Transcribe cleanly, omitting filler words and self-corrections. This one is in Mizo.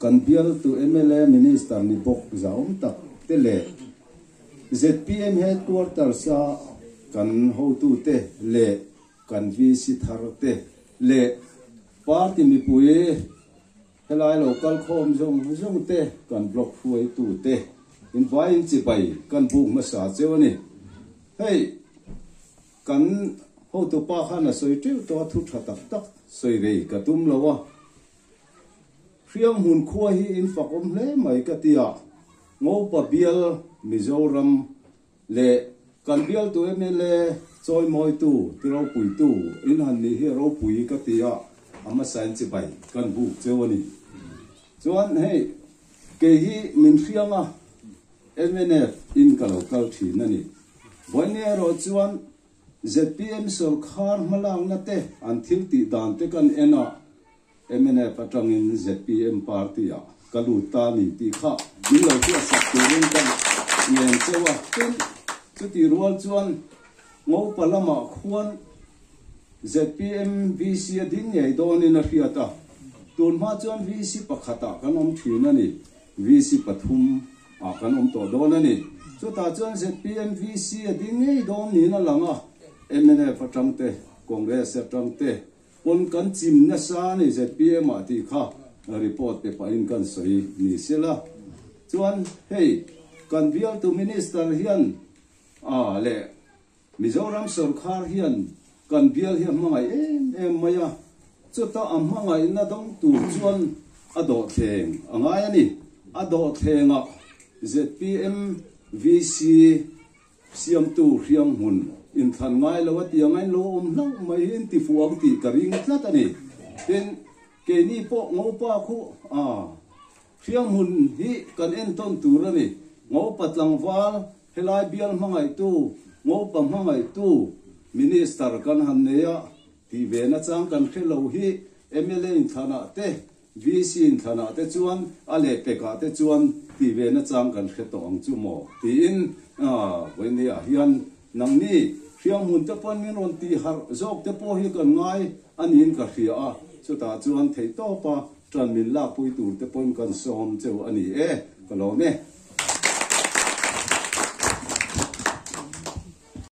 Kan bialtu mla Minister ni bawk zahawm tak te leh zpm Headquarters a kan hotute leh kan VC thar te leh party mipui helai lo kal khawm zawng zawng te kan block hruaitu te invaiin chibai kan buk hmasa cheu a ni. Hei kan hotupa khan a sawi teuh tawh a thu tha tak tak sawi rei ka tum lo a. Hrianghmun khua hi in fak awm hle mai ka ti a, Ngopa bial Mizoram leh kan bialtu mla chawimawitu ti ropuitu in han nih hi a ropui ka ti a, a hmasa in chibai kan buk cheu a ni. Chuan hei kei hi min hriang a, mnf in ka lo kal thin a ni. Vawiin erawh chuan zpm sawrkhar hmalakna te an thil tih dan te kan en a, Mnf atangin zpm party ah ka lut ta ni tih kha min lo hriatsak turin ka ngen cheu a. Tin, chutih rual chuan Ngopa lamah khuan zpm VC a ding ngei dawnin a hriat a. Tun hma chuan VC pakhatah kan awm thin a ni, VC pathum ah kan awm tawh dawn a ni. Chutah chuan zpm VC a ding ngei dawn niin a lang a, mnf atang te, Congress atang te, Pawn kan chim nasa a ni zpm ah tih kha report pe pahin kan sawi ni sela. Chuan hei kan bialtu minister hian ah leh Mizoram sorkhar hian kan bial hi a hmangaih em em mai a, chuta a hmangaihna dawng tur chuan a dawhthleng a ngai a ni. A dawhthlengah zpm VC Siamtu hrianghmun inthlan ngai lo a ti ang a, in lo awm hlauh mai hi in ti fuh ang tih ka ring tlat a ni. Tin, keini pawh Ngopa khu a hrianghmun hi kan entawn tur a ni. Ngopa tlangval, helai bial hmangaihtu, Ngopa hmangaihtu Minister kan han nei a, tih ve nachang kan hre lo hi mla inthlanah te VC inthlanah te chuan a lehpekah te chuan tih ve nachang kan hre tawh ang chu maw? tiin Vawinia hian nangni hrianghmun te pawn min rawn tih harh zawk te pawh hi kan ngai a niin ka hria a, chutah chuan theihtawpa ṭan min lakpui tur te pawn kan sawm cheu a ni e, ka lawm e.